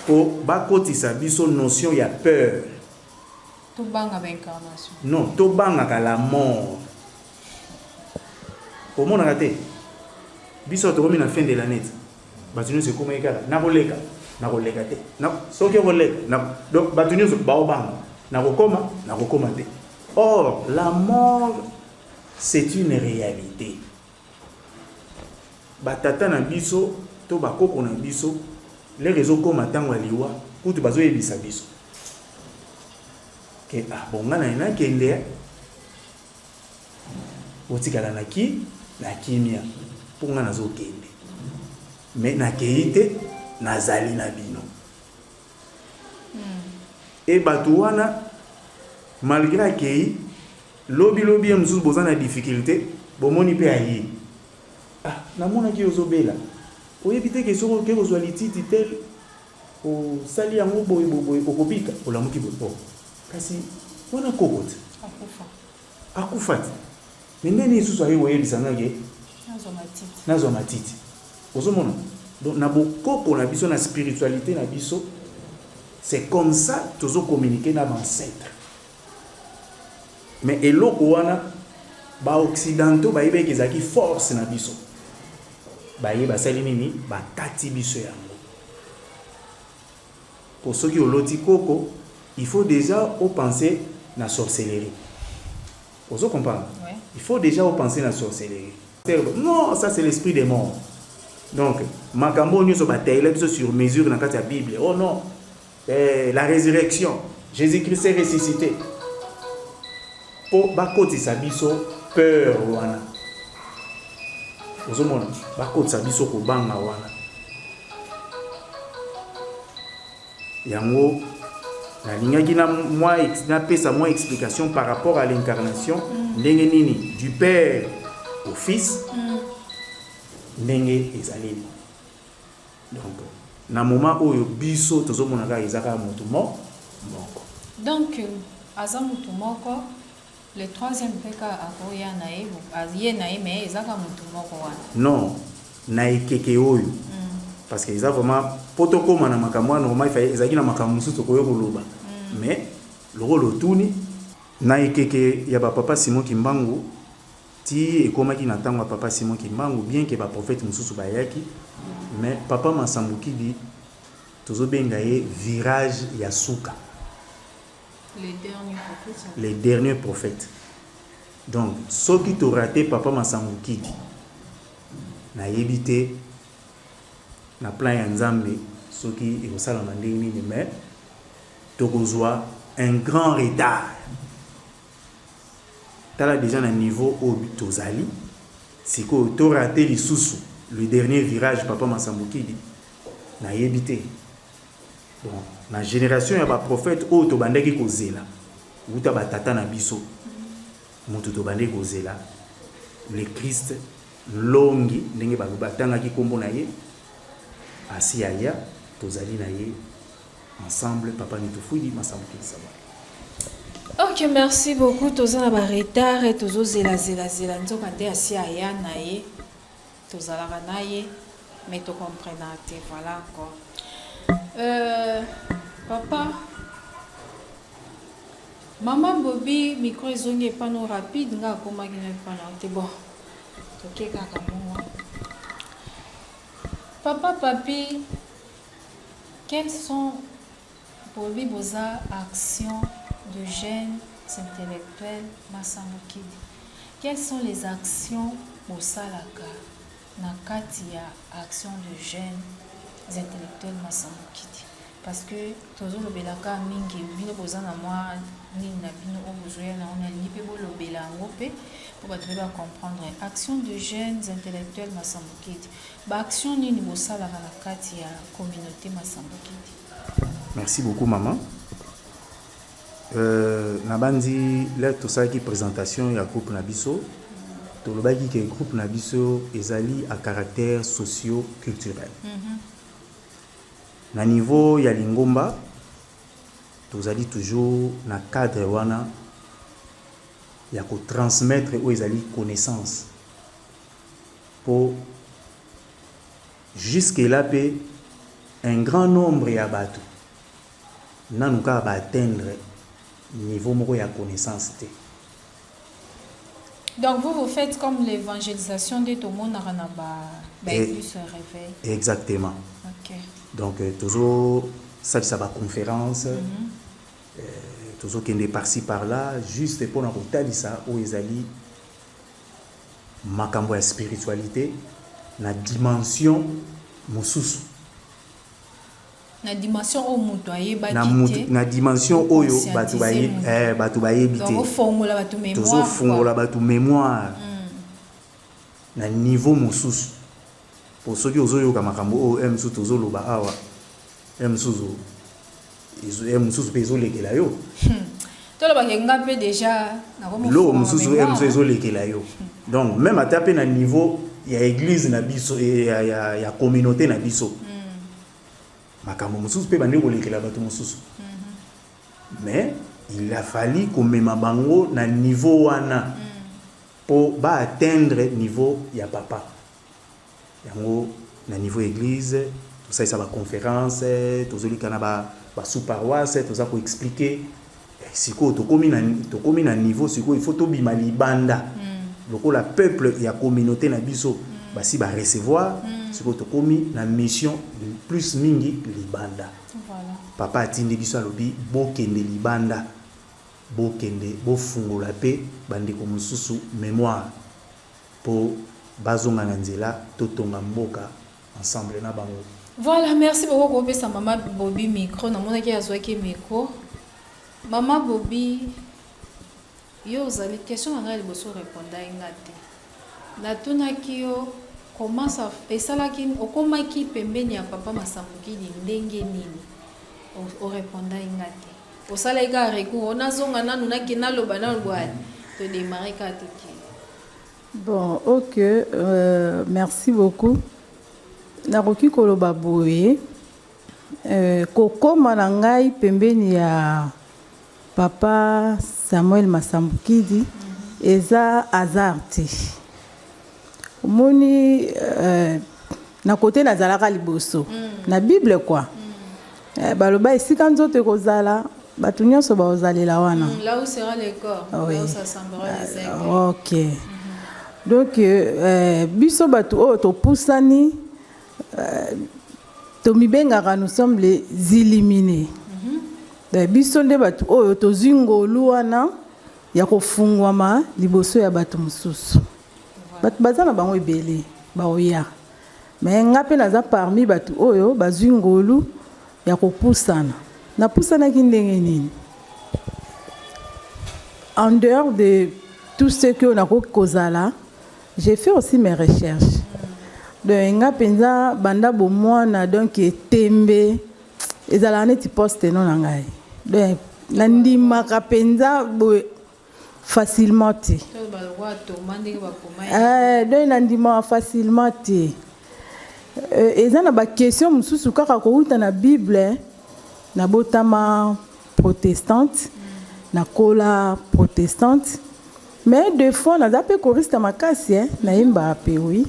mpo bakotisa biso notion ya peur. Tobanga baincarnation? Non, tobangaka la mort. Omonaka te, biso tokomi na fin de l'année, bato nyonso ekomaki kaka nakoleka, nakoleka te, soki okoleka. Donc bato nyonso baobanga nakokoma, nakokoma te. Or la mort, c'est une réalité. Batata na biso to bakoko na biso, lere ezokóma ntango ya liwa, kutu bazoyebisa biso ke ah, bon, nga na ye nakende, otikala na ki na kimia, mpo nga nazokende, me nakei te, nazali na bino. E bato wana, malgré akei, lobi lobi ye mosusu boza na difficulté, bomoni mpe aye: "Ah, namonaki ozobela, oyebi te ke soki oke kozwa lititi tel, osali yango boye boye, okobika, olamuki boye." Oh, kasi wana koko te. Akufa. Akufa te, me ndeni lisusu aye koyebisa nga ke nazwa matiti. Nazwa matiti. Ozomona, donc na bokoko na biso, na spiritualité na biso, c'est comme ça tozocommuniquer na baancêtre. Mais eloko wana, baoccidentaux bayebaki ezalaki force na biso, baye basali nini? Bakati biso yango. Po soki oloti koko, il faut déjà openser na sorcellerie. Ozo comprendre? Ouais. Il faut déjà openser na sorcellerie. Non, ça, c'est l'esprit des morts. Donc makambo oyo nyonso batayela biso sur mesure na kati ya Bible, oh non, eh, la résurrection, Jésus-Christ est ressuscité, mpo bakotisa biso peur wana. Ozomona, bakotisa biso kobanga wana. Yango nalingaki na mwa napesa mwa explication par rapport à l'incarnation, ndenge nini du père au fils, ndenge ezaleli. Donc na moment oyo biso tozomona kaka, eza kaka motu moko. Donc aza motu moko. Le troisième mpe kaka akoya na ye, ye na ye, mais eza kaka motu moko wana. Non, na ekeke oyo, parce que eza vraiment mpo tokóma na makambo wana, normal ezalaki na makambo mosusu tokoki koloba, mais lokola otuni, na ekeke ya bapapa Simon Kimbangu ti ekomaki na ntango ya papa Simon Kimbangu, bien ke baprophète mosusu bayaki, mais papa Masambukidi tozobenga ye virage ya suka. Le dernier prophète. Le dernier prophète. Donc soki torater papa Masambukidi, nayebi te na plan ya Nzambe soki ekosalama ndenge nini, mais tokozwa un grand retard. Tala déjà na niveau oyo tozali sikoyo, torater lisusu le dernier virage, papa Masambukidi, nayebi te. Bon, na génération ya baprophète oyo tobandaki kozela wuta batata na biso, moto tobandaki kozela, le Christ Longi, ndenge batangaki nkombo na ye, asi aya, tozali na ye ensemble, papa Nitufwidi Masambukidi Samuel. Ok, merci beaucoup. Toza na baretard, tozozelazelazela, nzoka nde asi aya na ye, tozalaka na ye, mais tocomprenaka te. Voilà encore. Papa, mama Bobi, micro ezongi epano rapide. Nga akomaki na epano te. Bon, toke kaka mongo. Papa Papi, quels sont, bobi boza action de jeunes intellectuels Masambukidi, quelles sont les actions bosalaka na kati ya action de jeunes intellectuels Masambukidi? Parce que tozolobelaka mingi, bino boza na mwa nini na bino oyo bozoya nango, nalingi mpe bolobela yango mpe mpo bato mpe bacomprendre action de jeunes intellectuels Masambukidi. Baaction nini bosalaka na kati ya communauté Masambukidi? Merci beaucoup, maman. Nabandi lere tosalaki présentation ya groupe na biso, tolobaki ke groupe na biso ezali à caractère socio culturel. Na niveau ya lingomba, tozali toujours na cadre wana ya kotransmettre oyo ezali connaissance, po jusque là mpe un grand nombre ya bato nanu kaka baatteindre niveau moko ya connaissance te. Donc vous, vous faites comme l'évangélisation de tomonaka na ba église réveil? Exactement. Donc tozosalisa baconférence, tozokende par-ci par-là, juste mpona kotalisa oyo ezali makambo ya spiritualité na dimension. mosusu. Na dimension oyo moto ayebaki na mutu, te. Na dimension oyo bato Conscientiser moto. Bato bayebi te. Donc ofongola bato mémoire. Tozofungola bato mémoire na niveau mosusu, po soki ozoyoka makambo oyo e mosusu tozoloba awa, e mosusu e mosusu mpe ezolekela yo. Tolobaka nga mpe déjà. Biloko mosusu e mosusu ezolekela yo. Donc même ata mpe na niveau ya église na biso, ya communauté na biso, makambo mosusu mpe bandi kolekela bato mosusu, mais il a fallu komema bango na niveau wana mpo baatteindre niveau ya papa. Yango na niveau église tosalisa baconférence, tozolika na basous-paroisse, toza koexpliquer. Sikoyo tokomi na niveau sikoyo il faut tobima libanda lokola peuple ya communauté na biso basi barecevoir. Sikoyo tokomi na mission plus mingi libanda. Papa atindi biso, alobi bokende libanda, bokende bofungola mpe bandeko mosusu mémoire mpo bazonga na nzela, totonga mboka ensemble na bango. Voilà, merci beaucoup. Kopesa mama Bobi micro. Namonaki azwaki micro. Mama Bobi, yo ozali question na ngai liboso, répondai nga te. Natunaki yo comment ça esalaki, okomaki pembeni ya papa Masambukidi ndenge nini? Orépondai nga te, osalaki kaka recours, nazonga nanu, nake naloba nanu bwani, todémarre kaka, tokende. Bon, ok, merci beaucoup. Nakoki koloba boye, kokóma na ngai pembeni ya papa Samuel Masambukidi eza hasard te. Omoni, na kote nazalaka liboso na Bible quoi, baloba esika nzoto ekozala, bato nyonso bakozalela wana. Là où sera le corps, Oui. là où s'assemblera les aigles. Ok, donc biso bato oyo topusani, tomibengaka nous sommes les illuminés. Donc, biso nde bato oyo tozwi ngolu wana ya kofungwama liboso ya bato mosusu. Bato baza na bango ebele baoya, me nga mpe naza parmi bato oyo bazwi ngolu ya kopusana. Napusanaki ndenge nini? En dehors de tout ce que nakoki kozala, j'ai fait aussi mes recherches. Donc nga mpenza banda bomwana, donc etembe ezalaka neti poste no na ngai. Donc nandimaka mpenza boye facilement te. To balokwa toma ndenge bakoma. Donc nandimaka facilement te. Eza na baquestion mosusu kaka kouta na Bible. Nabotama protestante, nakola protestante, mais des fois naza mpe choriste makasi, nayembaka mpe, oui.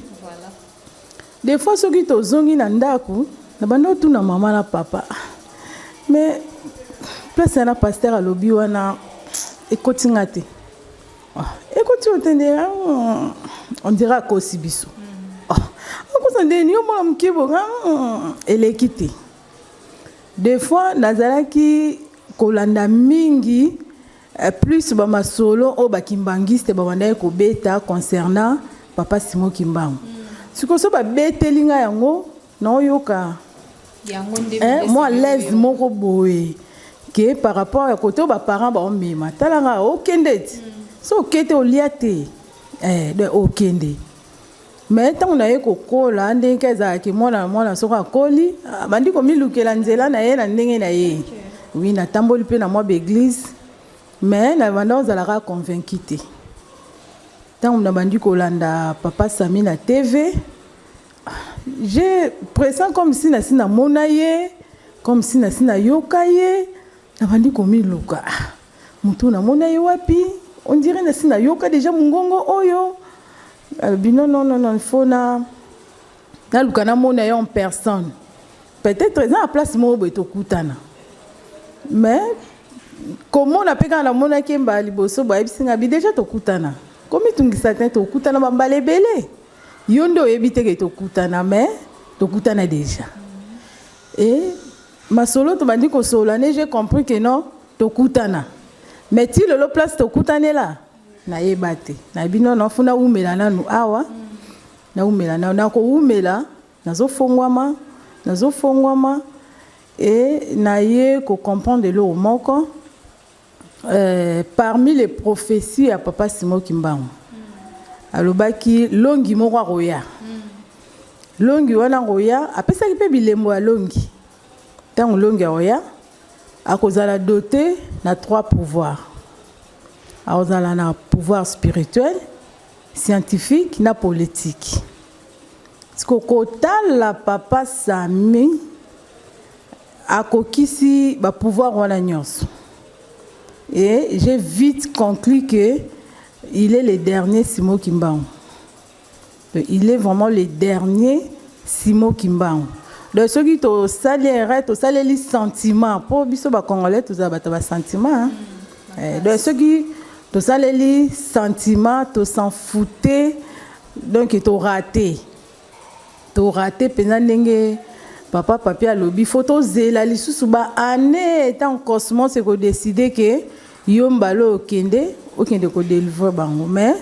Des fois soki tozongi na ndako, na banda otuna mama na papa: mais place wana pasteur alobi wana ekoti nga te. Ah, ekoti yo te nde on dirait akosi biso. Ah, akosa ndeni yo mwana moke bonga, eleki te. Des fois nazalaki kolanda mingi, plus bamasolo oyo bakimbangiste babandaki kobeta concernant papa Simon Kimbangu. Sikoyo so babeteli ngai yango, naoyoka yango nde mwa l'aise moko boye ke par rapport ya kote oyo baparent baomema talanga okende ti so oke te, olia te, donc okende. Mais ntango naye kokola, ndenge ka ezalaki, mwana na mwana soki akoli, abandi komilukela nzela na ye na ndenge na ye. Oui, natamboli mpe na mwa baeglise, mais na banda ozalaka convaincu te. Ntango nabandi kolanda papa Sami na TV, je pressens comme si nasi namona ye, comme si nasi nayoka ye. Nabandi komiluka: ah, motu namona ye wapi? On dirait nasi nayoka déjà mongongo oyo. Alobi non, non, non, non, il faut na naluka namona ye en personne. Peut-être eza na place moko boye tokutana. Mais komona mpe kaka namonaki ye mbala liboso, bayebisi nga bi déjà tokutana. Komitungisa te, tokutana bambala ebele, yo nde oyebi te ke tokutana, mais tokutana déjà. Et masolo tobandi kosolola ne, j'ai compris que non, tokutana, mais ti lelo place tokutanela nayeba te. Nayebi non, non, funa wumela nanu awa, nawumela nanu, nakowumela. Nazofongwama, nazofongwama et naye kocomprendre eloko moko parmi les prophéties ya papa Simon Kimbangu. Alobaki longi moko akoya. Longi wana akoya, apesaki mpe bilembo ya longi. Ntango longi akoya, akozala doté na trois pouvoirs. Akozala na pouvoir spirituel, scientifique na politique. Siko kotala papa Sami akokisi bapouvoir wana nyonso. Et j'ai vite conclu que il est le dernier Simon Kimbangu. Donc, il est vraiment le dernier Simon Kimbangu. Donc soki tosali erreur, tosaleli sentiment, mpo biso bacongolais tozala bato ya basentiment, hein? Donc soki tosaleli sentiment, tos'en foutre, donc torater, torater mpenza. Ndenge papa Papi alobi, faut tozela lisusu baannée, ntango cosmos ekodécider ke yo mbala oyo okende, okende kodélivrer bango. Mais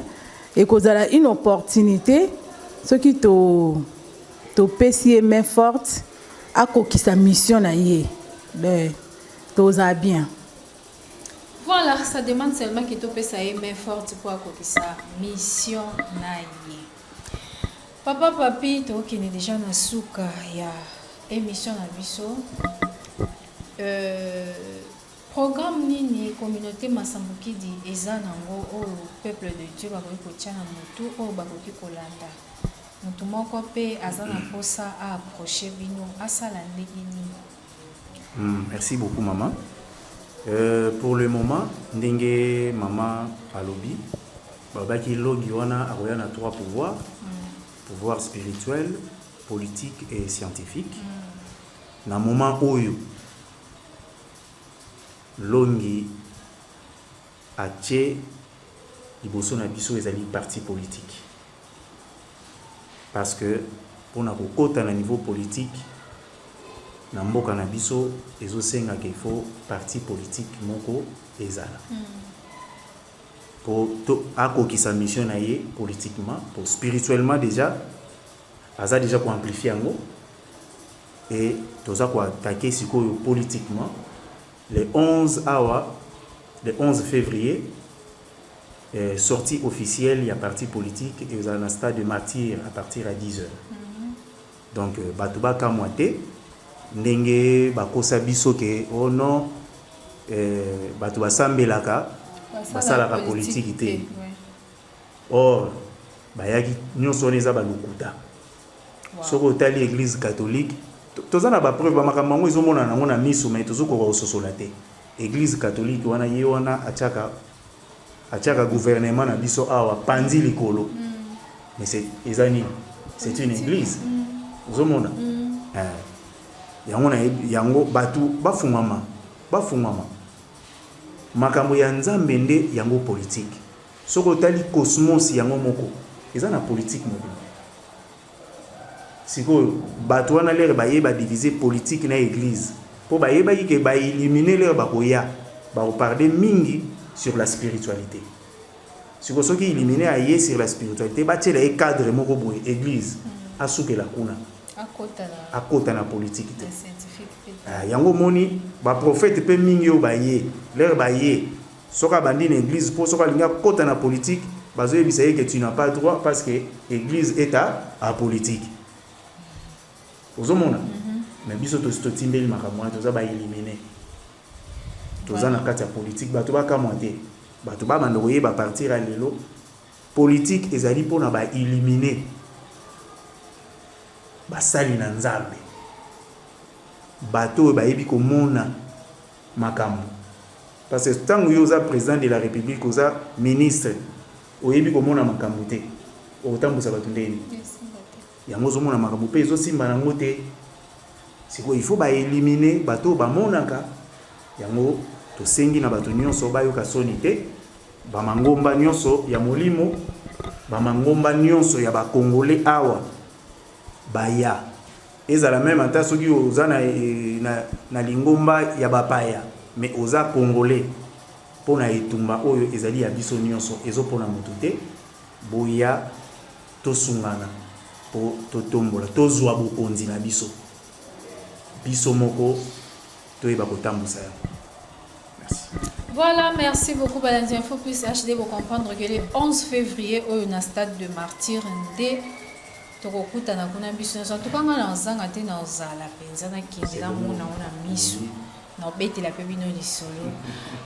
ekozala une opportunité soki to topesi ye main forte, akokisa mission na ye. Donc tozala bien. Voilà, ça demande seulement que topesa ye main forte mpo akokisa mission na ye. Papa Papi, tokende déjà na suka ya émission na biso. Programme nini communauté Masambukidi eza nango oyo peuple de Dieu bakoki kotia na motu, oyo bakoki kolanda? Motu moko mpe aza na mposa aapproche bino, asala ndenge nini? Merci beaucoup, maman. Pour le moment, ndenge mama alobi, babaki longi wana akoya na trois pouvoirs: pouvoir spirituel, politique et scientifique. Na moment oyo longi atie liboso na biso ezali parti politique, parce que mpona kokɔta na niveau politique na mboka na biso, ezosengaka il faut parti politique moko ezala po to akokisa mission na ye politiquement. Po spirituellement déjà aza déjà koamplifie yango et toza koattaquer sikoyo politiquement le 11 awa, le 11 février, sortie officielle ya parti politique ezala na stade de Martyr à partir à 10 heures. Donc bato bakamwa te ndenge bakosa biso ke oh non, bato basambelaka basalaka politiki te. Or bayaki nyonso wana eza balokuta. Soki otali église catholique, toza na bapreuve, bamakambo yango ezomonana yango na miso, mais tozokoka kososola te. Église catholique wana, ye wana atiaka gouvernement na biso awa pandi likolo. Mais eza nini? C'est une église. Ozomona. Yango nayebi yango, bato bafungwama, bafungwama. Makambo ya Nzambe nde yango politique. Soki otali cosmos yango moko eza na politique mobimba. Sikoyo bato wana lere baye badivise politique na église, mpo bayebaki ke baélimine lere bakoya bakoparle mingi sur la spiritualité. Sikoyo soki illuminé aye sur la spiritualité, batiela ye cadre moko boye, église asukela kuna, akota na akota na politique te. Na scientifique mpe. Ah, yango omoni baprofete mpe mingi oyo baye lere baye, soki abandi na église, mpo soki alingi akota na politique, bazoyebisa ye ke tu n'as pas droit parce que église est apolitique. Ozomona. Mais biso tosi totimbeli makambo wana, toza baélimine, toza na kati ya politique. Bato bakamwa te, bato babanda koyeba partir ya lelo, politique ezali mpona baélimine, basali na Nzambe, bato oyo bayebi komona makambo. Parce que ntango yo oza président de la République, oza ministre, oyebi komona makambo te, okotambusa bato ndeni? Esimba te. Yango ozomona makambo mpe ezosimba nango te. Sikoyo il faut baélimine bato oyo bamonaka yango. Tosengi na bato nyonso bayoka soni te, bamangomba nyonso ya molimo, bamangomba nyonso ya bakongole awa baya, ezala même ata soki oza na lingomba ya bapaya, mais oza congolais, mpo na etumba oyo ezali ya biso nyonso, ezopona motu te. Boya tosungana. Mpo totombola, tozwa bokonzi na biso, biso moko toyeba kotambusa yango. Merci. Voilà, merci beaucoup Balandi Info Plus HD pour comprendre que le 11 février oyo na stade de martyr nde tokokutana kuna biso nyonso. En tout cas nga na ozanga te, na ozala mpenza, nakende namona ngo na miso, na obetela mpe bino lisolo.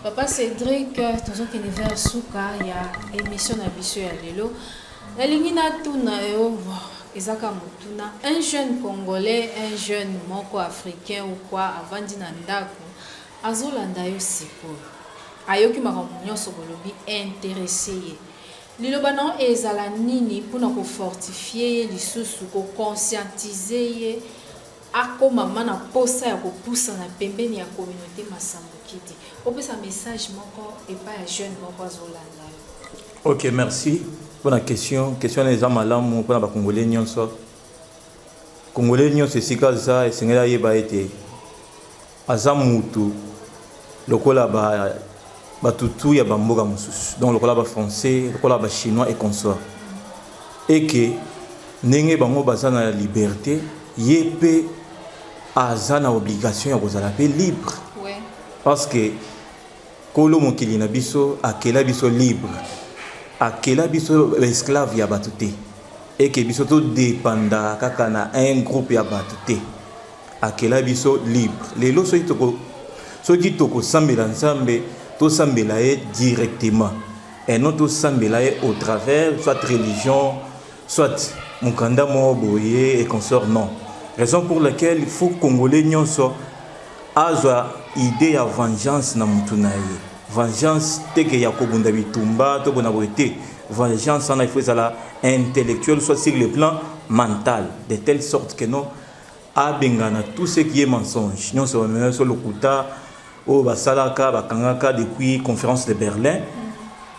Papa Cédric, tozokende vers suka ya émission na biso ya lelo. Nalingi natuna yo, eza kaka motuna: un jeune Congolais, un jeune moko africain ou quoi, avandi na ndako, azolanda yo sikoyo, ayoki makambo nyonso bolobi, intéressé ye, liloba na yo ezala nini mpona kofortifier ye lisusu, koconscientiser ye, akóma ma na posa ya kopusana pembeni ya communauté Masambukidi? Opesa message moko epai ya jeune moko azolanda yo. Ok, merci mpona question. Question wana eza malamu mpona Bakongolais nyonso. Congolais nyonso esika aza, esengeli ayeba ete aza mutu lokola batutu ya bamboka mosusu, donc lokola Bafrançais, lokola Bachinois et consort, eke ndenge bango baza na liberté, ye mpe aza na obligation ya kozala mpe libre, parce que Kolo mokili na biso akela biso libre, akela biso esclave ya bato te, eke biso todépendaka kaka na un groupe ya bato te. Akela biso libre. Lelo soki tokosambela Nzambe, tosambela ye directement et non tosambela ye au travers soit religion, soit mokanda moko boye et consort, non. Raison pour laquelle il faut Congolais nyonso azwa idée ya vengeance na mutu na ye. Vengeance teke ya kobunda bitumba tobona boye te. Vengeance wana, il faut ezala intellectuel, soit sur le plan mental, de telle sorte que non, abengana tout ce qui est mensonge nyonso, bamema so lokuta oyo basalaka, bakangaka depuis Conférence de Berlin,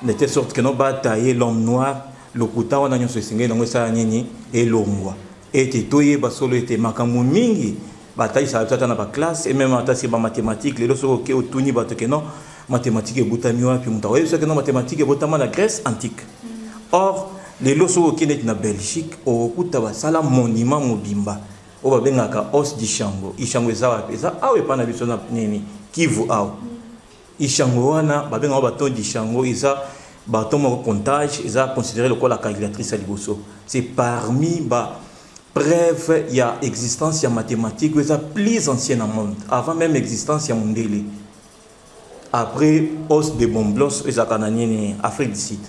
de telle sorte que non, bataye l'homme noir. Lokuta wana nyonso esengeli yango esala nini? Elongwa, ete toyeba solo ete makambo mingi batalisaka biso ata na baclasse et même ata si bamathématique. Lelo soki oke otuni bato ke non, mathématique ebutami wapi, moto akoyebi soki non, mathématique ebotama na Grèce antique. Or lelo soki okende neti na Belgique, okokuta basala monument mobimba oyo babengaka os d'Ishango. Ishango eza wapi? Eza awa epai na biso na nini, Kivu awa. Ishango wana babengaka bâton d'Ishango, eza bâton moko comptage, eza considéré lokola calculatrice ya liboso. C'est parmi ba preuve ya existence ya mathématique oyo eza plus ancien na monde, avant même existence ya mondele, après os de Blombos oyo ezalaka na nini, Afrique du Sud.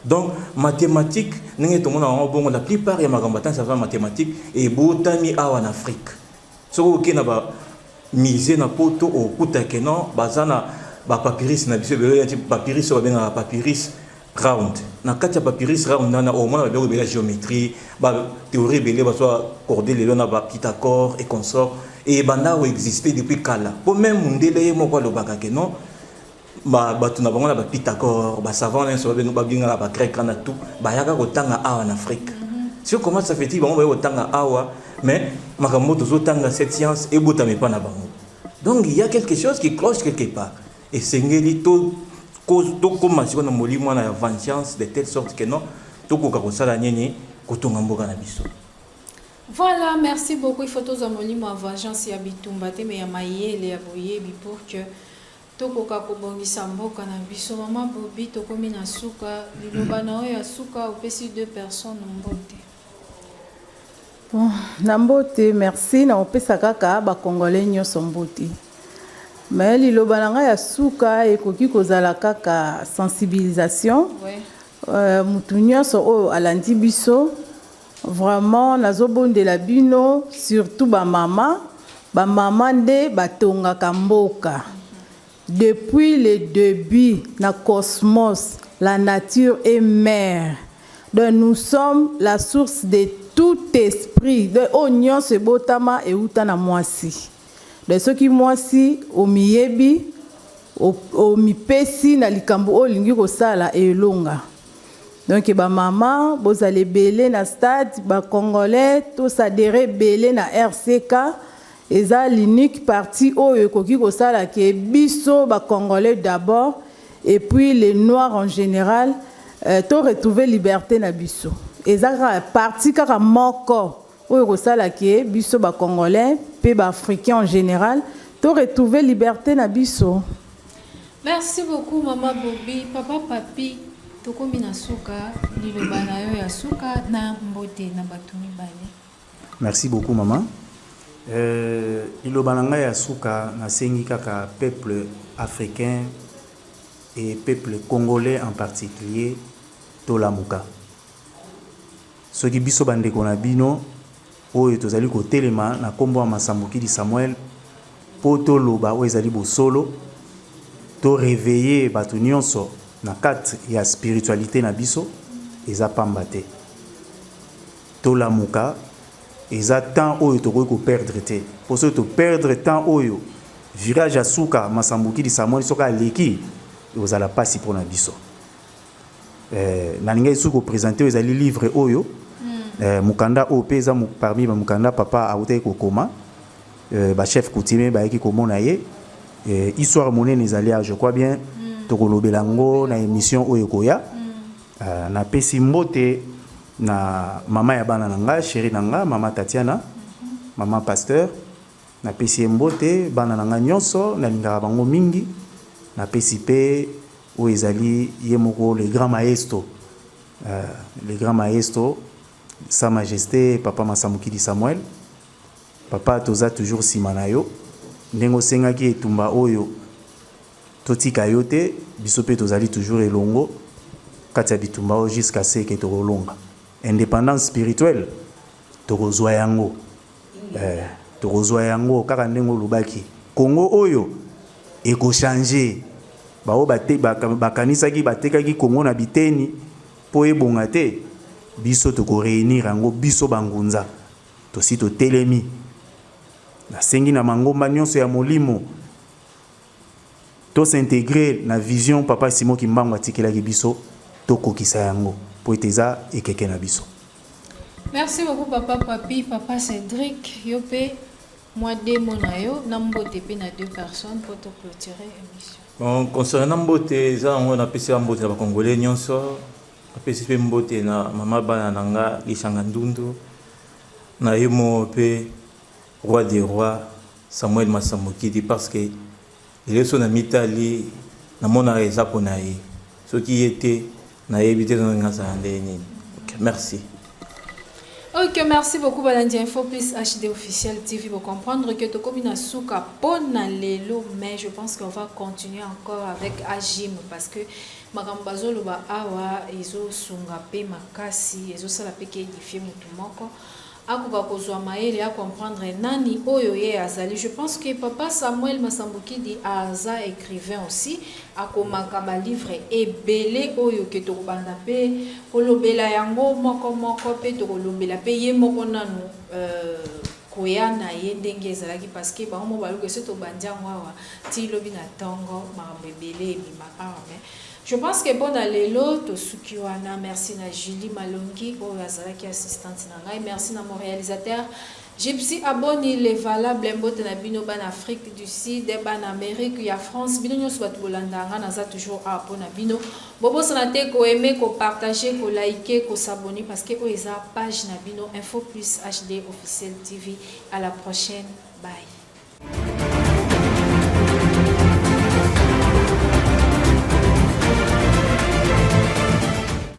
Donc mathématique, ndenge tomona yango bongo, la plupart ya makambo atanisa aza mathématique ebotami awa na Afrique. Soki okei na bamusée na Poto, okutake non, baza na bapapyrus na biso ebele, neti papyrus oyo babengaka papyrus round. Na kati ya papyrus round wana, omona babiloko ebele ya géométrie, bathéorie ebele bazo accorde lelo na baPythagore et consort, ebanda koexiste depuis kala. Mpo même mondele ye moko alobaka ke non, bato na bango na baPythagore, basavant nyonso babengaka Bagrec wana, tout bayaka kotanga awa na Afrique. Siko comment ça fait-il bango baye kotanga awa, mais makambo tozotanga, cette science ebotama epa na bango? Donc il y a quelque chose qui cloche quelque part. Esengeli tokóma sikoyo na molimo wana ya vengeance, de telle sorte que non, tokoka kosala nini? Kotonga mboka na biso. Voilà, merci beaucoup. Il faut tozwa molimo ya vengeance, ya bitumba te, mais ya mayele, ya boyebi, pour que tokoka kobongisa mboka na biso. Mama Bobi, tokomi na suka. Liloba na oyo ya suka, opesi deux personnes mbote. Bon, na mbote, merci. Na kopesa kaka Bakongolais nyonso mbote. Me liloba na ngai ya suka ekoki kozala kaka sensibilisation. Mutu nyonso oyo alandi biso, vraiment nazobondela bino, surtout bamama. Bamama nde batongaka mboka. Depuis le début na cosmos, la nature est mère. Donc nous sommes la source de tout esprit. Donc oyo nyonso ebotama euta na mwasi. Donc soki mwasi omiyebi, omipesi na likambo oyo olingi kosala, elonga. Donc bamama, bozala ebele na stade. Bacongolais, toadhérer ebele na RCK. Eza l'unique parti oyo ekoki kosala ke biso Bacongolais d'abord et puis les Noirs en général, to retrouver liberté na biso. Eza kaka partie kaka moko oyo ekosala ke biso ba congolais pe ba africains en general to retrouver liberte na biso. Merci beaucoup maman Bobi, papa Papy tokomi na suka liloba na yo ya suka na mbote na batu mibale. Merci beaucoup maman. Euh, liloba na ngai ya suka nasengi kaka peuple africain et peuple congolais en particulier tolamuka. Soki biso ba ndeko na bino oyo tozali kotelema na kombo ya Masambukidi Samuel po toloba oyo ezali bosolo, to reveiller bato nionso na kati ya spiritualite na biso, eza pamba te. Tolamuka, eza temps oyo tokoki ko perdre te. Po soki to perdre temps oyo, virage ya suka Masambukidi Samuel soki aleki, ekozala pasi pona biso. Eh, nalingaki soki kopresente oyo ezali livre oyo mm. eh, mokanda oyo mpe eza parmi bamokanda papa awutaki kokoma eh, bachef coutumier bayaki komona ye eh, histoire monene ezali awa je crois bien mm. tokolobela yango na émission oyo ekoya mm. eh, napesi mbote na mama ya bana na nga chéri na nga mama Tatiana mm -hmm. mama pasteur napesi ye mbote bana na nga nyonso nalingaka bango mingi napesi mpe Oyo ezali ye moko le grand maestro le grand maestro sa majeste papa Masamukidi Samuel papa toza toujours sima na yo ndenge osengaki etumba oyo totika yo te biso pe tozali toujours elongo kati ya bitumba oyo jusqu'à ce que tokolonga independance spirituelle tokozwa yango eh, tokozwa yango kaka ndenge olobaki Congo oyo eko changer baoyo bakanisaki batekaki Congo na biteni mpo ebonga te biso toko reunir yango biso bangunza tosi totelemi nasengi na mangomba nyonso ya molimo to s'integrer na vision papa Simon Kimbangu atikelaki biso tokokisa yango mpo ete eza ekeke na biso. Merci beaucoup papa Papy, papa Cedric, yo pe mwa deux mots na yo na mbote pe na deux personnes po to clôturer émission. Bon, concernant mbote eza yango napesi ya mbote na ba congolais nyonso, napesi pe mbote na mama bana na nga Lishanga Ndundu, na ye moko pe roi des rois Samuel Masambukidi parce que lelo soki na mitali na monaka eza pona ye soki ye te na yebi te soki nazala ndenge nini ok merci. Ok, merci beaucoup Balandi Info Plus HD officiel TV pour comprendre que tokomi na suka pona lelo mais je pense qu'on va continuer encore avec Agim parce que makambo bazoloba awa ezo sunga pe makasi ezo sala pe ke édifier mutu moko akoka kozua mayele a comprendre nani oyo ye azali je pense que papa Samuel Masambukidi aza ecrivain aussi akomaka ba livre ebele oyo ke tokobanda pe kolobela yango moko moko pe tokolobela pe ye moko nanu euh, koya na ye ndenge ezalaki parce que bango moko balobi soki tobandi yango awa ti lobi na tongo makambo ebele ebima awa mais Je pense que pona lelo tosuki wana. Merci na Julie Malongi oyo azalaki assistante na ngai. Merci na mon réalisateur Gypsy Aboni le valable. Mbote na bino bana Afrique du Sud, bana Amérique ya France, bino nyonso bato bolanda nga naza toujours awa pona bino. Bobosana te ko aimer, ko partager, ko liker, ko s'abonner parce que oyo eza page na bino Info Plus HD officiel TV. À la prochaine. Bye.